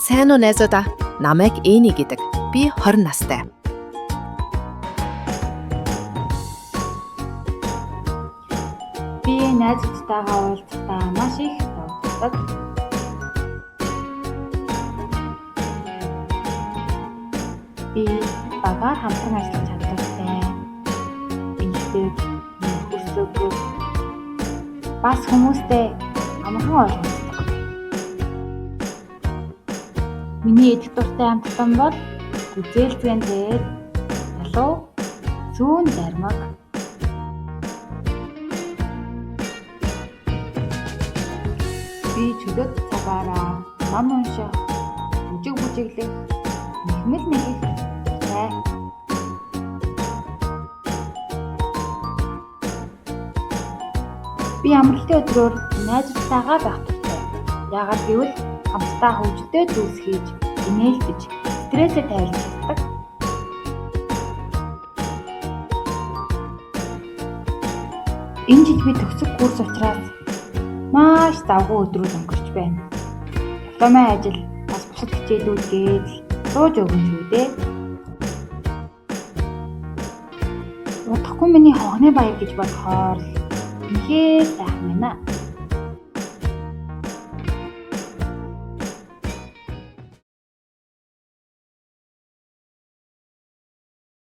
Сайн уу, найзуудаа? Намайг Эни гэдэг. Би 20 настай. Би найзуудтайгаа уулзахдаа маш их догдолдог. Би багаар хамтран ажиллах чадвартай. Эмэгтэй хөрсөөгүй. Бас хүмүүстэй амархан ойлголцдог. Миний идэх дуртай амттан бол гүзээлзгэнэ дээр залуу сүүн зармаг. Би чөлөөт цагаараа ном унших, бүжиг бүжиглэх, нэхмэл нэхэх дуртай. Би амралтын өдрөөр найзуудтайгаа байх дуртай. Яагаад гэвэл хамтдаа хөгжилтэй зүйлс хийж, инээлдэж, стрессээ тайлж чаддаг. Энэ жил би төгсөх курс учраас маш завгүй өдрүүд өнгөрч байна. Дипломын ажил, бас бусад хичээлүүд гээд л сууж өгөн шүү дээ. Удахгүй миний хонхны баяр гэж бодохоор л үнэхээр сайхан байна.